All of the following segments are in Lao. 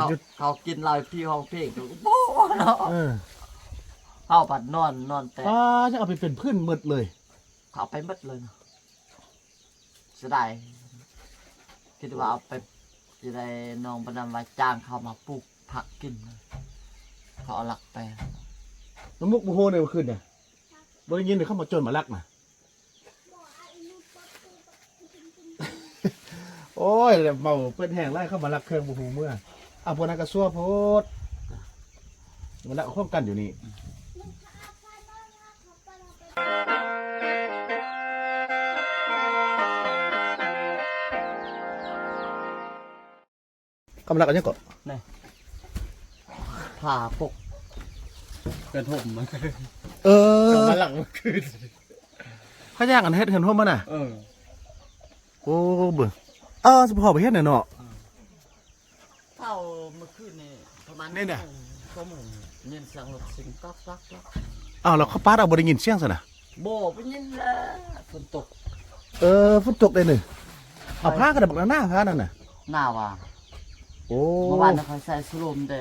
ເຂົາ ເຂົາກິນເຫຼົ້າ ຜີຮ້ອງເພງ ໂອ້ເນາະ ເອີ ເຮົາພັດນອນ ນອນແຕ່ ອ່າ ຍັງເອົາໄປເປັນພື້ນໝົດເລີຍ ເຂົາເອົາໄປໝົດເລີຍເນາະ ເສຍດາຍ ຄິດວ່າເອົາໄປ ຊິໄດ້ ນ້ອງບານນຳວ່າຈ້າງເຂົາມາປູກຜັກກິນ ເຂົາເອົາລັກໄປ ນ້ອງມຸກບໍ່ຮູ້ເດ້ມື້ຄືນນີ້ ບໍ່ໄດ້ຍິນເດ້ ເຂົາມາໂຈນມາລັກນະ ໂອ້ຍ ເມົາເປີດແຮງຫຼາຍ ເຂົາມາລັກເຄື່ອງບໍ່ຮູ້ເມືອ ອາ ພວກນັ້ນກໍຊົ່ວໂພດ ມາລັກຂອງກັນຢູ່ນີ້ ກຳລັກອັນຫຍັງເກາະ ນີ້ ຜ້າປົກ ກະຖົມ ເອີ ກຳລັງຄືນ ເຂົາຍ່າງອັນເຮັດເຮືອນຮົ່ມຫັ້ນນະ ເອີ ໂອ້ ເບິ່ງ ເອີ ສະເພາະໄປເຮັດນະເນາະ ເອີ ເຊົ້າມື້ຄືນນີ້ປະມານນີ້ນະ ຊົ່ວໂມງ ຍິນສຽງລົດຊິງກັກໆໆ ອ້າວ ແລ້ວເຂົາປາດເອົາ ບໍ່ໄດ້ຍິນສຽງຊັ້ນນະ ບໍ່ໄດ້ຍິນແລ້ວ ຝົນຕົກ ເອີ ຝົນຕົກເດ້ນີ້ ເອົາ ໄປ ຜ້າກໍໄດ້ບັກໜາໆ ຜ້ານັ້ນນະ ໜາວ່າ ໂອ້ ເມື່ອວານນີ້ຂ້ອຍໃສ່ສະໂລມແດ່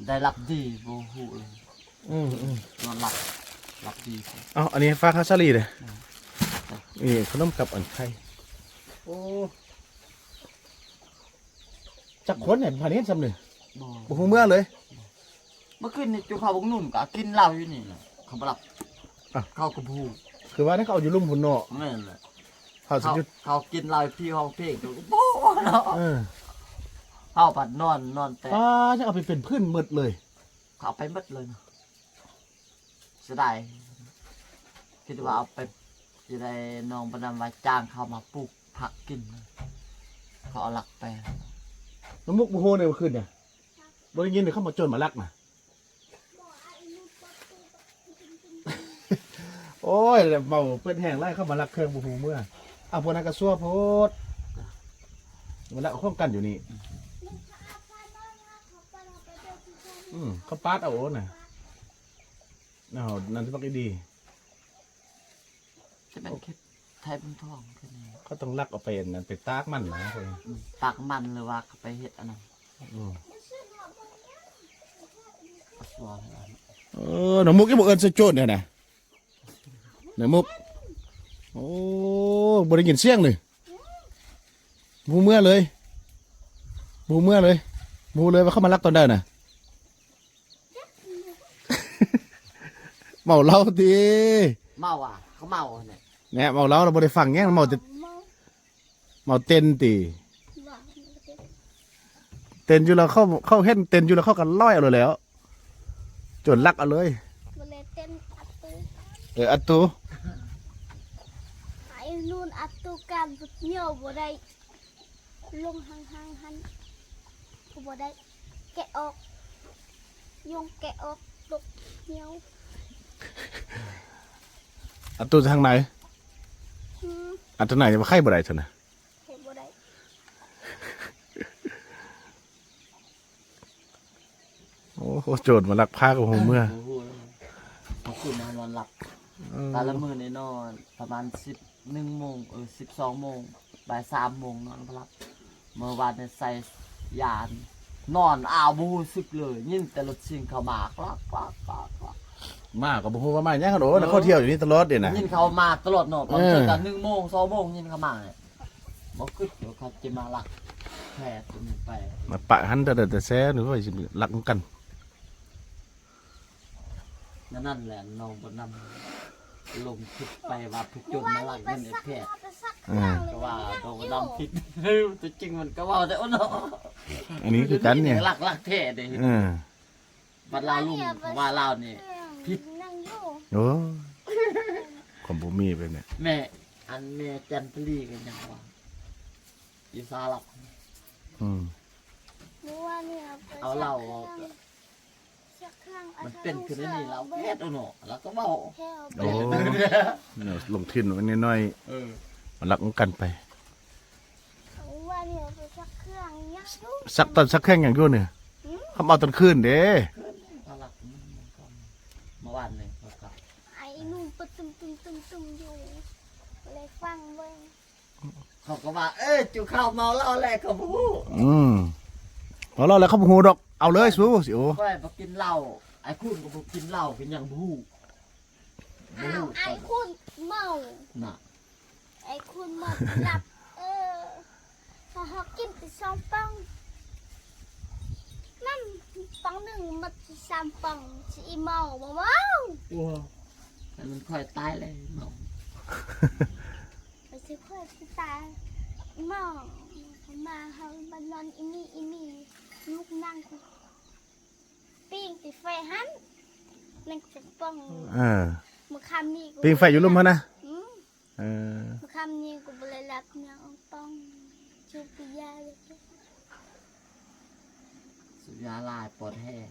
ໄດ້ຫຼັບດີ ບໍ່ຮູ້ເລີຍ ອືມໆ ນອນຫຼັບ ຫຼັບດີ ເອົ້າ ອັນນີ້ຝາກຫາສາລີເດ້ ອືມ ນີ້ຂະໜົມກັບອັນໄຂ່ ໂອ້ ຈັກຄົນນີ້ ພາເນດຊ່ຳນີ້ ບໍ່ ບໍ່ຮູ້ເມືອເລີຍ ເມື່ອຄືນນີ້ຈຸເຂົ້າບັກໜຸ່ມກໍກິນເຫຼົ້າຢູ່ນີ້ແຫຼະ ເຂົາບໍ່ຫຼັບ ອ່ະ ເຂົາກໍບໍ່ຮູ້ ຄືວ່ານັ້ນ ເຂົາຢູ່ລຸ່ມພຸ້ນເນາະ ແມ່ນແຫຼະ ເຂົາຊິຢຸດ ເຂົາກິນເຫຼົ້າ ຜີຮ້ອງເພງ ໂອ້ເນາະ ເອີ ເຮົາພັດນອນ ນອນແຕ່ ອ່າ ຍັງເອົາໄປເປັນພື້ນໝົດເລີຍ ເຂົາເອົາໄປໝົດເລີຍເນາະ ເສຍດາຍ ຄິດວ່າເອົາໄປ ຊິໄດ້ ນ້ອງບານນຳວ່າຈ້າງເຂົາມາປູກຜັກກິນ ເຂົາເອົາລັກໄປ ນ້ອງມຸກບໍ່ຮູ້ເດ້ມື້ຄືນນີ້ ບໍ່ໄດ້ຍິນເດ້ ເຂົາມາໂຈນມາລັກນະ ໂອ້ຍ ເມົາເປີດແຮງຫຼາຍ ເຂົາມາລັກເຄື່ອງບໍ່ຮູ້ເມືອ ອາ ພວກນັ້ນກໍຊົ່ວໂພດ ມາລັກຂອງກັນຢູ່ນີ້ ອືມ ເຂົາປາດເອົານະ ເອົາ ນັ້ນຊິບັກດີໆ ຈະແມ່ນເຂດໄທບຸນທອງ ເຂົາຕ້ອງລັກເອົາໄປອັນນັ້ນ ໄປຕາກມັນນະ ອືມ ຕາກມັນ ຫຼືວ່າເຂົາໄປເຮັດອັນນັ້ນ ອືມ ເອີ ນ້ອງມຸກຍັງບໍ່ເອີ້ນໃສ່ໂຈນແດ່ນະ ນ້ອງມຸກ ໂອ້ ບໍ່ໄດ້ຍິນສຽງເລີຍ ບໍ່ຮູ້ເມືອເລີຍ ບໍ່ຮູ້ເມືອເລີຍ ບໍ່ຮູ້ເລີຍວ່າເຂົາມາລັກຕອນໃດນະ ເມົາເຫຼົ້າຕິ ເມົາຫວາ ເຂົາເມົາຫັ້ນແຫຼະ ແນ່ ເມົາເຫຼົ້າແລ້ວບໍ່ໄດ້ຟັງຫຍັງ ເມົາແຕ່ ເມົາເຕັ້ນຕິ ເຕັ້ນຢູ່ແລ້ວ ເຂົາ ເຂົາເຫັນເຕັ້ນຢູ່ແລ້ວ ເຂົາກໍລອຍເອົາໂລດແລ້ວ ໂຈນລັກເອົາເລີຍ ບໍ່ໄດ້ເຕັ້ນອັດຕູ ເອີ ອັດຕູ ໄອ້ນູນອັດຕູກັນ ຍອດບໍ່ໄດ້ ລົງຫ່າງໆຫັ້ນ ກໍບໍ່ໄດ້ ແກະອອກ ຍົງແກະອອກ ຕົກ ຍ່ຽວ ອັດຕູທາງໃນ ອືມ ອັດທາງໃນວ່າໄຂບໍ່ໄດ້ຊັ້ນນະ ໄຂບໍ່ໄດ້. ໂອ້ໂຫ ໂຈນມາລັກພາກັບຫົວເມືອ ບໍ່ຮູ້ເລີຍ ເມື່ອຄືນນອນຫຼັບ ເອີ ແຕ່ລະມື້ນີ້ນອນປະມານສິບເອັດໂມງ ເອີ ສິບສອງໂມງ ບ່າຍສາມໂມງນອນບໍ່ຫຼັບ ເມື່ອວານນີ້ໃສ່ຢານອນ ອ້າວ ບໍ່ຮູ້ສຶກເລີຍ ຍິນແຕ່ລົດຊິງເຂົ້າມາ ກວັກໆໆ ມາກໍບໍ່ຮູ້ວ່າມາຫຍັງ ໂອ້ ເອີ ແລ້ວເຂົາທ່ຽວຢູ່ນີ້ຕະຫຼອດເດນະ ຍິນເຂົາມາຕະຫຼອດເນາະ ເອີ ບາງເທື່ອກໍໜຶ່ງໂມງ ສອງໂມງ ຍິນເຂົາມາ ບໍ່ຄິດວ່າເຂົາຈະມາລັກແພດຕົວນີ້ໄປ ມາປະຫັ້ນແຕ່ ແຕ່ແຊວນີ້ ວ່າຊິລັກນຳກັນ ນັ້ນແຫຼະ ນ້ອງບໍ່ນຳ ລົງຄິດໄປວ່າຜູ້ໂຈນມາລັກເງິນໄອ້ແພດ ເອີ ກໍວ່ານ້ອງບໍ່ນຳຜິດ ແຕ່ຈິງມັນກໍເວົ້າແຕ່ ໂອ້ເນາະ ອັນນີ້ຄືກັນນີ້ ລັກ ລັກແທ້ເດ້ ເອີ ບັດລາວລຸງ ເພາະວ່າລາວນີ້ຜິດ ໂອ້ ຄວາມບໍ່ມີແບບນີ້ ແມ່ ອັນແມ່ຈັນທະລີກໍຍັງວ່າ ອີສາລັກ ອືມ ເອົາເຫຼົ້າ ມັນເປັນຄືນນີ້ລາວເຮັດເອົາເນາະ ລາວກໍເວົ້າ ໂອ້ ແນວລົງທຶນໄວ້ໜ້ອຍໆ ເອີ ມັນລັກນຳກັນໄປ ວ່ານີ້ໄປຊັກເຄື່ອງຍັງຢູ່ ຊັກຕອນ ຊັກເຄື່ອງຫຍັງຢູ່ນີ້ ຫືມ ເຂົາເອົາຕອນຄືນເດ້ ຄືນນີ້ເຂົາລັກ ເມື່ອວານນີ້ເຂົາກໍ ໄອ້ໜູປະຕຶມໆໆຢູ່ ເລີຍຟັງເບິ່ງ ເຂົາກໍວ່າ ເອີ ຈຸເຂົ້າເມົາເຫຼົ້າແລ້ວກໍບໍ່ຮູ້ ອືມ ເວົ້າແລ້ວເຂົາບໍ່ຮູ້ດອກ ເອົາເລີຍຊູຊິໂອ. ຂ້ອຍບໍ່ກິນເຫຼົ້າ ໄອ້ຄຸນກໍບໍ່ກິນເຫຼົ້າ ເປັນຫຍັງບໍ່ຮູ້. ອ້າວ ໄອ້ຄຸນເມົານະ ໄອ້ຄຸນເມົາຫຼັບ ເອີ ເຮົາ ເຮົາກິນໄປສອງປ່ອງ ນັ້ນປ່ອງໜຶ່ງໝົດສາມປ່ອງ ຊິອີເມົາບໍ່ເມົາ. ໂອ້ ໃຫ້ມັນຄ່ອຍຕາຍແລ້ວເມົາ ໄປຊິຄ່ອຍຊິຕາຍເມົາ ມາເຮົາມານອນອີ່ນີ້ອີ່ນີ້ ລູກນັ່ງ ປີ້ງຕິດໄຟຫັ້ນ ແມ່ນຈັກປ່ອງ. ເອີ ມື້ຄ່ຳນີ້ ປີ້ງໄຟຢູ່ລຸ່ມຫັ້ນນະ. ອືມ ເອີ ມື້ຄ່ຳນີ້ກໍບໍ່ໄດ້ຫຼັບຫຍັງ ປ່ອງ ສູບຢາ ສູບຢາຫຼາຍ ປອດແຫ້ງ.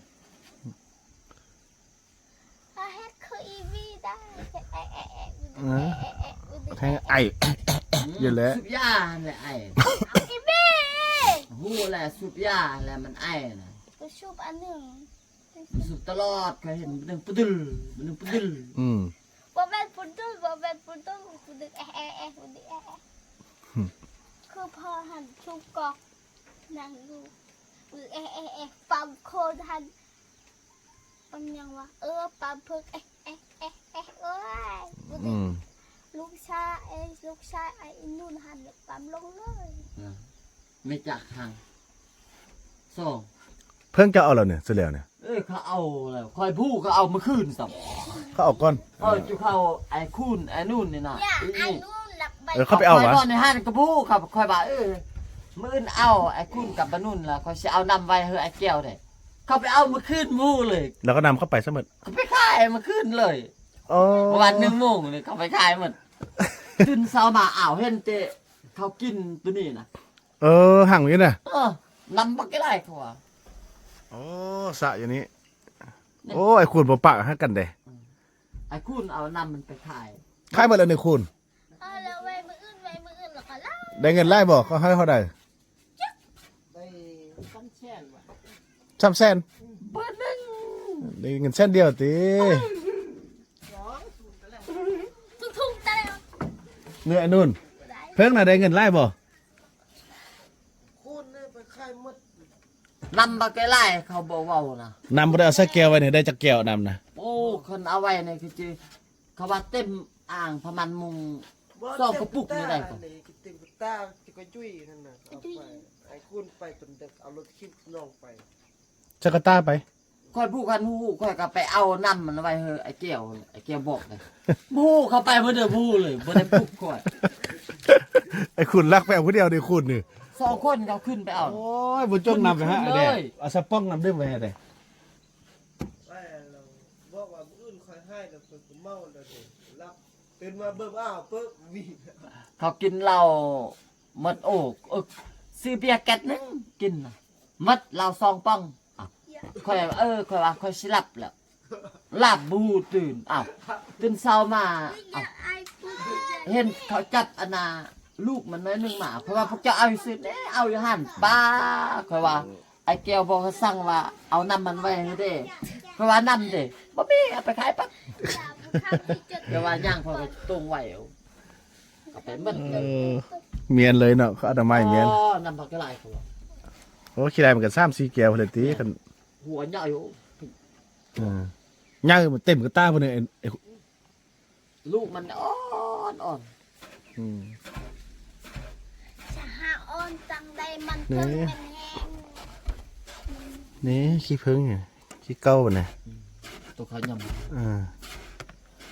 ເຮັດຄືອີວີໄດ້ ເຮັດແອະແອະແອະ ແຮງໄອຢູ່ແຫຼະ ສູບຢາຫັ້ນແຫຼະໄອ ອີວີ ຮູ້ແຫຼະ ສູບຢາຫັ້ນແຫຼະມັນໄອນະ ໄປສູບອັນໜຶ່ງ ສູບຕະຫຼອດ ຂ້ອຍເຫັນບຶດດຶງປະດຶງ ບຶດດຶງປະດຶງ. ອືມ ບໍ່ແມ່ນປະດຶງ ບໍ່ແມ່ນປະດຶງ ປະດຶງແອະແອະແອະ ປະດຶງແອະແອະ ຄືພໍ່ຫັ້ນສູບກອກ ນັ່ງຢູ່ ປຶດແອະແອະແອະ ປ້ຳໂຄນຫັ້ນ ປ້ຳຫຍັງວະ ເອີ ປ້ຳເພິກ ເອະ ເອະ ເອະ ເອະ ໂອ້ຍ ອືມ ລູກຊາຍ ເອີຍ ລູກຊາຍໄອ້ນຸ່ນຫັ້ນ ປ້ຳລົງເລີຍ ເອີ ແມ່ຈັກຫັງສອງ ເພິ່ງຈະເອົາແລ້ວນີ້ ຊິແລ້ວນີ້. ເອີ ເຂົາເອົາແລ້ວ ຂ້ອຍຜູ້ເຂົາເອົາມື້ຄືນຊ້ຳ ເຂົາເອົາກ່ອນ ເອີ ຈຸເຂົາໄອ້ຄຸນໄອ້ນຸ່ນນີ້ນະ ອາໄອ້ນຸ່ນ ເອີ ເຂົາໄປເອົາຫວາ ຂ້ອຍນອນໃນຫັ້ນກໍບໍ່ຮູ້ ຂ້ອຍວ່າ ເອີ ມື້ອື່ນເອົາໄອ້ຄຸນກັບໄອ້ນຸ່ນ ແລ້ວຂ້ອຍຊິເອົານຳໄວ້ໃຫ້ໄອ້ແກ້ວເດ້ ເຂົາໄປເອົາມື້ຄືນບໍ່ຮູ້ເລີຍ ແລ້ວກໍນຳເຂົາໄປຊະໝົດ ເຂົາໄປຂາຍມື້ຄືນເລີຍ. ໂອ້ ປະມານໜຶ່ງໂມງນີ້ເຂົາໄປຂາຍໝົດ ຕື່ນເຊົ້າມາ ອ້າວ ເຫັນແຕ່ເຂົາກິນໂຕນີ້ນະ. ເອີ ຫັງຢູ່ນະ ເອີ ນຳບັກຫຼາຍເຂົາວ່າ. ໂອ້ ສະຢູ່ນີ້ ໂອ້ ໄອ້ຄູນບໍ່ປະຫາກັນເດ້ ອືມ ໄອ້ຄູນເອົານຳມັນໄປຂາຍ ຂາຍໝົດແລ້ວນີ້ຄູນ ເອົາແລ້ວໄວ້ມື້ອື່ນ ໄວ້ມື້ອື່ນແລ້ວກໍລາ ໄດ້ເງິນຫຼາຍບໍ່ ເຂົາໃຫ້ເທົ່າໃດ? ໄດ້ສາມແສນ ສາມແສນ ບາດໜຶ່ງ ໄດ້ເງິນແສນດຽວຕິ ທຸກໆ ແຕ່ ເນຍ ອານຸນ ເພິ່ງນະໄດ້ເງິນຫຼາຍບໍ່? ຄູນເລີຍໄປຂາຍໝົດ ນຳບັກຫຼາຍ ເຂົາບໍ່ເວົ້ານະ ນຳບໍ່ໄດ້ເອົາໃສ່ແກ້ວໄວ້ນີ້ ໄດ້ຈັກແກ້ວນຳນະ? ໂອ້ ຄັນເອົາໄວ້ນີ້ຄືຊິ ເຂົາວ່າເຕັມອ່າງປະມານມຸງ ສອງກະປຸກນີ້ໄດ້ ເຕັມກະຕ່າ ກະຈຸ້ຍຫັ້ນນະ ເອົາໄປ ໄອ້ຄູນໄປຈົນເດິກ ເອົາລົດຂີ່ນ້ອງໄປ ຈັກກະຕ່າໄປ ຂ້ອຍຜູ້ຄັນຮູ້ ຂ້ອຍກໍໄປເອົານຳມັນໄວ້ໃຫ້ໄອ້ແກ້ວ ໄອ້ແກ້ວບອກເດ້ ບໍ່ຮູ້ເຂົາໄປບໍ່ໄດ້ຮູ້ເລີຍ ບໍ່ໄດ້ປຸກຂ້ອຍ ໄອ້ຄູນລັກໄປເອົາຜູ້ດຽວນີ້ ຄູນນີ້ ສອງຄົນເຂົາຂຶ້ນໄປເອົາ ໂອ້ຍ ບໍ່ຈົ່ງນຳໄປຫາ ເອົາສະປອງນຳເດີໄປໃຫ້ໄດ້ ໄປແລ້ວ ບອກວ່າມື້ອື່ນຂ້ອຍຫາຍແລ້ວ ຂ້ອຍກໍເມົາແລ້ວເດ້ ຫຼັບ ຕື່ນມາເບິ່ງ ອ້າວ ເປີະ ມີ ເຂົາກິນເຫຼົ້າໝົດ ໂອ້ ເອີ ຊື້ເບຍແກັດໜຶ່ງກິນນະ ໝົດເຫຼົ້າສອງປ໋ອງ ອ່ະ ຂ້ອຍ ເອີ ຂ້ອຍວ່າຂ້ອຍຊິຫຼັບແລ້ວ ຫຼັບບໍ່ຕື່ນ ອ້າວ ຕື່ນເຊົ້າມາ ອ້າວ ເຫັນເຂົາຈັບອັນນ່າ ລູກມັນໜ້ອຍໜຶ່ງມາ ຂ້ອຍວ່າພວກເຈົ້າເອົາຢູ່ຊື່ແດ່ ເອົາຢູ່ຫັ້ນ ປ້າ ຂ້ອຍວ່າ ໄອ້ແກ້ວບອກໃຫ້ສັ່ງວ່າເອົານຳມັນໄວ້ໃຫ້ເດ້ ເພາະວ່ານຳເດ້ ບໍ່ມີ ເອົາໄປຂາຍປັບ ແຕ່ວ່າຍ່າງເຂົາກໍຕົງໄວ້ ເອົາໄປໝົດເລີຍ ເອີ ໝຽນເລີຍເນາະ ເຂົາອະນາໄມໝຽນ ອໍ ນຳບັກຫຼາຍເຂົາ ໂອ້ ຂີ້ໄລ່ມັນກໍສາມສີ່ແກ້ວພຸ້ນແຫຼະຕິ ຄັນຫົວໃຫຍ່ ເອີ ໃຫຍ່ເຕັມກະຕ່າພຸ້ນ ເອີ ລູກມັນອ່ອນໆ ອືມ ສະຫະອ່ອນຈັ່ງໃດມັນ ນີ້ ເຖິງແມ່ນແຮງ ນີ້ຂີ້ເຜິ້ງນີ້ ຂີ້ເກົາບັດນີ້ ອືມ ໂຕຂາວຫຍ້ຳ ເອີ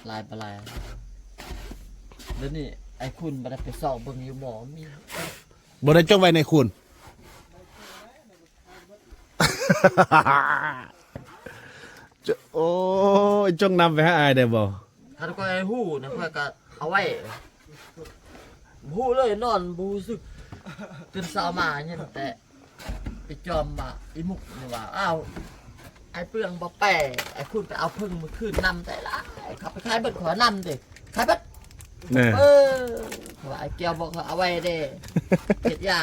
ຫຼາຍບໍ່ຫຼາຍ ດຽວນີ້ໄອ້ຄຸນບໍ່ໄດ້ໄປຊອກເບິ່ງຢູ່ໝໍ ມີ ບໍ່ໄດ້ຈົ່ງໄວ້ໃນຄູນ ໂອ້ຍ ຈົ່ງນຳໄປຫາອ້າຍໄດ້ບໍ່? ຄັນຂ້ອຍຮູ້ນະ ຂ້ອຍກໍເອົາໄວ້ ບໍ່ຮູ້ເລີຍ ນອນບໍ່ຮູ້ສຶກ ຕື່ນເຊົ້າມາເຫັນແຕ່ໄປຈອມວ່າ ອີ່ມຸກນີ້ວ່າ ອ້າວ ໄອ້ເປືອງບໍ່ແປ ໄອ້ຄຸນໄປເອົາເຜິ້ງມື້ຄືນນຳໄດ້ຫຼາຍ ເຂົາໄປຂາຍເບິດ ຂໍນຳເດ້ ຂາຍເບິດ ເອີ ເພາະວ່າໄອ້ແກ້ວບອກເຂົາເອົາໄວ້ເດ້ ເຮັດຢາ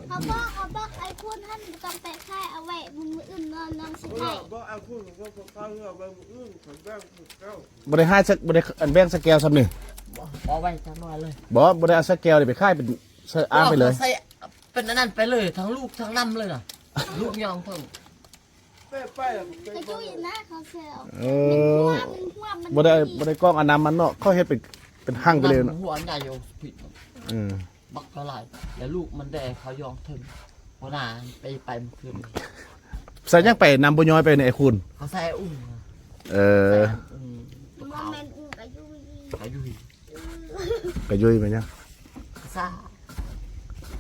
ເຂົາບອກ ເຂົາບອກໄອ້ຄູນຫັ້ນບໍ່ຕ້ອງໄປຂາຍ ເອົາໄວ້ມື້ອື່ນນອນ ນ້ອງຊິໃຫ້ ບອກໄອ້ຄູນ ບອກເຂົາເອົາໄວ້ມື້ອື່ນ ຂ້ອຍແບ່ງຄືເກົ່າ ບໍ່ໄດ້ໃຫ້ສັກ ບໍ່ໄດ້ອັນແບ່ງສັກແກ້ວຊ້ຳນີ້ ບໍ່ ເອົາໄວ້ຈັກໜ້ອຍເລີຍ ບໍ່ ບໍ່ໄດ້ເອົາສັກແກ້ວນີ້ໄປຂາຍ ເປັນໃສ່ອ່າງໄປເລີຍ ບໍ່ ເຂົາໃສ່ ເປັນອັນນັ້ນໄປເລີຍ ທັງລູກທັງນ້ຳເລີຍນະ ລູກຍ່ອງເຖິງ ກະຈຸຍນະເຂົາແຊວ ເອີ ມັນຫົວ ມັນຫົວ ມັນບໍ່ໄດ້ ບໍ່ໄດ້ກອງອະນາມັນເນາະ ເຂົາເຮັດເປັນ ເປັນຮັງໄປເລີຍເນາະ ມັນຫົວໃຫຍ່ຢູ່ ເອີ ບັກກະຫຼາຍ ແລ້ວລູກມັນແດ່ເຂົາຍ່ອງເຖິງ ຫົວໜ້າໄປ ໄປມື້ຄືນ ໃສ່ຫຍັງໄປນຳບໍ່ຍ້ອຍໄປນີ້ ໄອ້ຄູນ ເຂົາໃສ່ອຸ້ງ ເອີ ໃສ່ອຸ້ງ ບໍ່ແມ່ນອຸ້ງ ກະຍຸຍ ກະຍຸຍ ກະຍຸຍແມ່ນຫຍັງ? ກະຊາ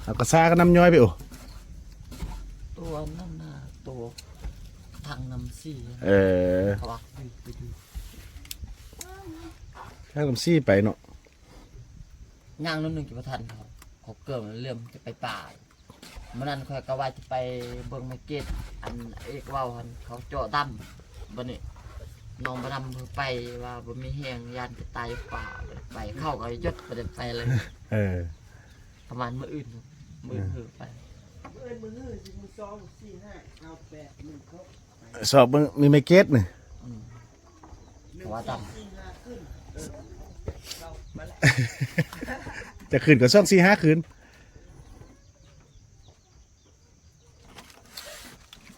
ເອົາກະຊາກັບນ້ຳຍ້ອຍໄປໂອ ຕົວນັ້ນນະ ຕົວທາງນ້ຳຊີ ເອີ ເຂົາວ່າຢູ່ ຢູ່ ທາງນ້ຳຊີໄປເນາະ ຍ່າງໜ້ອຍໜຶ່ງຈະບໍ່ທັນເຂົາ ເຂົາເກີບເລື່ອມຈະໄປປ່າ ມື້ນັ້ນຂ້ອຍກະວ່າຈະໄປເບິ່ງແມ່ເກດ ອັນເອກເວົ້າຫັ້ນ ເຂົາເຈາະດຳ ບາດນີ້ນ້ອງບໍ່ນຳເພິ່ນໄປ ວ່າບໍ່ມີແຮງ ຢ້ານຈະຕາຍຢູ່ປ່າ ບໍ່ໄດ້ໄປ ເຂົາກະຢຸດ ບໍ່ໄດ້ໄປເລີຍ ເອີ ປະມານມື້ອື່ນ ມື້ອື່ນເພິ່ນໄປ ມື້ອື່ນ ມື້ຮື ສິບ ມື້ສອງ ສີ່ ຫ້າ ເກົ້າ ແປດ ໜຶ່ງ ຫົກ ຊອກເບິ່ງມີແມ່ເກດນີ້ ອືມ ເພາະວ່າດຳ ຈະຄືນກະສອງ ສີ່ ຫ້າ ຄືນ.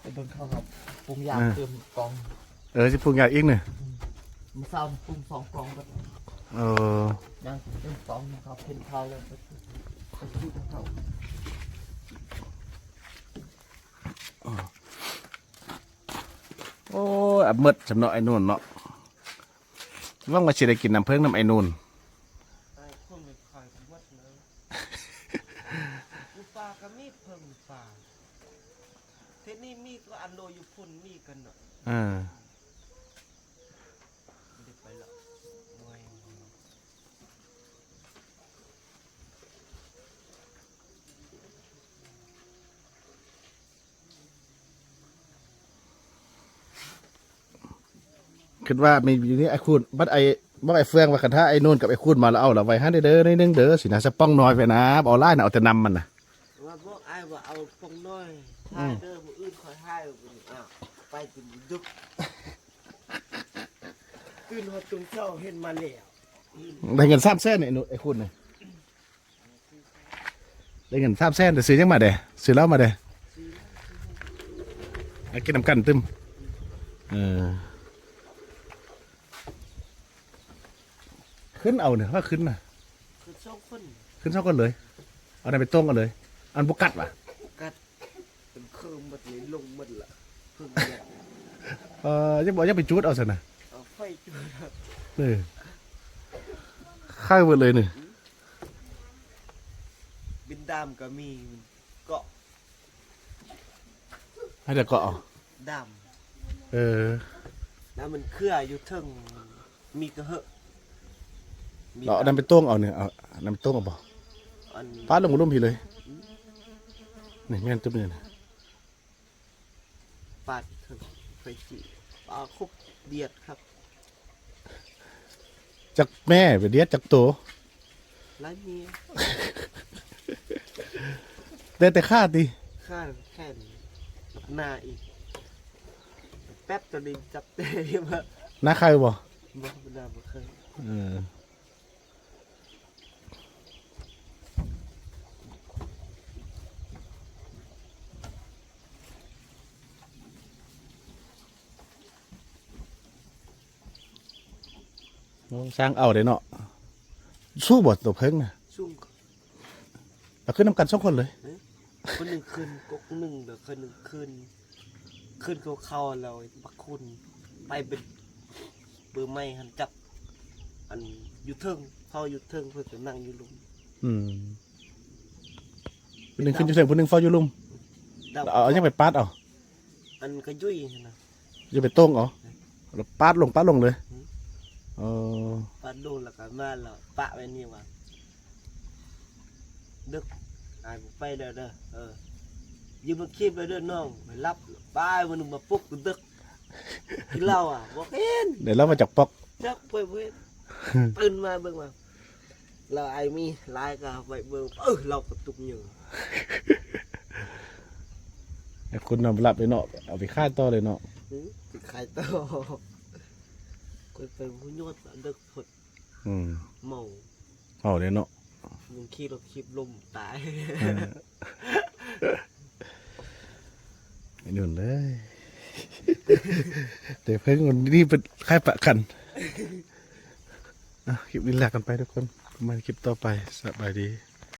ໄປເບິ່ງເຂົາເນາະ ປຸງຢາ ອ່າ ຕື່ມກອງ ເອີ ຊິປຸງຢາອີກນີ້ ອືມ ມື້ເຊົ້າປຸງສອງກອງ ເອີ ຍັງຕື່ມກອງ ເຂົາເປັນເຂົາແລ້ວ ໄປຊື້ເຂົາ ໂອ້ຍ ອັບໝົດສຳເນາະ ໄອ້ນູນເນາະ ຫວັງວ່າຊິໄດ້ກິນນ້ຳເຜິ້ງນຳໄອ້ນູນ ໄອ້ຄົນໄປຂາຍໝົດເລີຍ ຢູ່ປ່າກະມີເຜິ້ງປ່າ ເທື່ອນີ້ມີກະອັນໂດຢູ່ພຸ້ນມີກັນເນາະ ເອີ ບໍ່ໄດ້ໄປລະ ເມື່ອຍ. ຄິດວ່າມີຢູ່ນີ້ ໄອ້ຄູນ ບັດໄອ້ ບອກໄອ້ເຟືອງວ່າ ຄັນຖ້າໄອ້ນູນກັບໄອ້ຄູນມາລະເອົາລະໄວ້ຫັ້ນເດີ ໜ້ອຍໜຶ່ງເດີ ຊິນະ ສະປ່ອງນ້ອຍໄວ້ນະ ບໍ່ເອົາຫຼາຍນະ ເອົາແຕ່ນ້ຳມັນນະ ວ່າບອກອ້າຍວ່າເອົາປ່ອງນ້ອຍ ອືມ ຖ້າເດີ ມື້ອື່ນຂ້ອຍໃຫ້ ອ້າວ ໄປຈົນດຶກ ຕື່ນຮອດຕື່ນເຊົ້າເຫັນມາແລ້ວ ໄດ້ເງິນສາມແສນນີ້ ໄອ້ນູນນີ້. ໄດ້ເງິນສາມແສນ ໄດ້ຊື້ຫຍັງມາແດ່? ຊື້ເຫຼົ້າມາແດ່? ມາກິນນຳກັນຕື່ມ. ເອີ ຂຶ້ນເອົານີ້ ວ່າຂຶ້ນນະ ຂຶ້ນສອງຄົນ ຂຶ້ນສອງຄົນເລີຍ. ເອົານັ້ນໄປຕົງເອົາເລີຍ. ອັນບໍ່ກັດຫວາ? ກັດ ເປັນເຄີມໝົດເລີຍ ລົງໝົດລະ ເພິ່ງແດດ. ເອີ ຢ່າ ບໍ່ ຢ່າໄປຈູດເອົາຊັ້ນນະ ເອົາໄຟຈູດ. ເອີ ໄຄເບິດເລີຍນີ້. ບິນດາມກະມີ ເກາະ ໃຫ້ແຕ່ເກາະເອົາ ດາມ. ເອີ ດາມມັນເຄືອຢູ່ເທິງ ມີກະເຫືອ ມີ ເອົາອັນນັ້ນໄປຕົງເອົານີ້ ເອົາອັນນັ້ນໄປຕົງເອົາບໍ່? ອັນ ປາດລົງລຸ່ມພີ້ເລີຍ. ອືມ ນີ້ແມ່ນຕຶບນີ້ນະ. ປາດເຖິງໄຟສີ ປາຄົບດຽດຄັກ. ຈັກແມ່ໄປດຽດຈັກໂຕ? ຫຼາຍເມຍ ໄດ້ແຕ່ຂາຕິ? ຂາແຂນ ໜ້າອີກ ແປັບໂຕນີ້ຈັບແຕ່ມາ. ໜ້າໄຄບໍ່? ບໍ່ ໜ້າບໍ່ໄຄ. ເອີ. ໂອ້ ຊ່າງເອົາເດ້ເນາະ. ສູງບໍ່ໂຕເພິ່ງນະ? ສູງ. ເອົາຂຶ້ນນຳກັນສອງຄົນເລີຍ? ເອີ ຄົນໜຶ່ງຂຶ້ນກົກໜຶ່ງ ແລ້ວຄົນໜຶ່ງຂຶ້ນ ຂຶ້ນເຂົາໆ ແລ້ວບັກຄຸນໄປເປັນເບີໄມ້ຫັ້ນ ຈັບອັນຢູ່ເທິງ ເຝົ້າຢູ່ເທິງ ເພິ່ນກະນັ່ງຢູ່ລຸ່ມ. ອືມ ຜູ້ໜຶ່ງຂຶ້ນຢູ່ເທິງ ຜູ້ໜຶ່ງເຝົ້າຢູ່ລຸ່ມ. ເອົາຫຍັງໄປປາດເອົາ? ອັນກະຍຸຍຫັ້ນນະ. ຢູ່ໄປຕົງເອົາ ແລ້ວປາດລົງ ປາດລົງເລີຍ. ອືມ ເອີ ປາດລົງແລ້ວກະມາແລ້ວປະໄວ້ນີ້ວ່າ ດຶກ ອ້າຍບໍ່ໄປແລ້ວເດີ. ເອີ ຢືມມາຄີບແລ້ວເດີນ້ອງ ໄປຫຼັບ. ປາຍມື້ໜຶ່ງມາປຸກກະດຶກ ກິນເຫຼົ້າອະ ບໍ່ເຫັນ ໄດ້ເຫຼົ້າມາຈັກປອກ ຈັກ ຂ້ອຍບໍ່ເຫັນ. ຕື່ນມາເບິ່ງວ່າ ລາວອ້າຍມີຫຼາຍກະໄປເບິ່ງ ເອີ ລາວກະຕຸກເຍີ ໄອ້ຄຸນນອນບໍ່ຫຼັບເລີຍເນາະ ເອົາໄປຂາຍຕໍ່ເລີຍເນາະ. ອືມ ໄປຂາຍຕໍ່ ຂ້ອຍໄປບໍ່ຍອດ ເດິກໂພດ. ອືມ ເມົາ ເມົາເດ້ເນາະ. ຍັງຂີ່ລົດຖີບລົ້ມຕາຍ. ເອີ ໄອ້ໜຸ່ນເອີຍ ແຕ່ເພິ່ນນີ້ເປັນຄ້າຍປະກັນ. ອ່ະ ຄລິບນີ້ລາກັນໄປທຸກຄົນ ພົບກັນໃໝ່ຄລິບຕໍ່ໄປ. ສະບາຍດີ.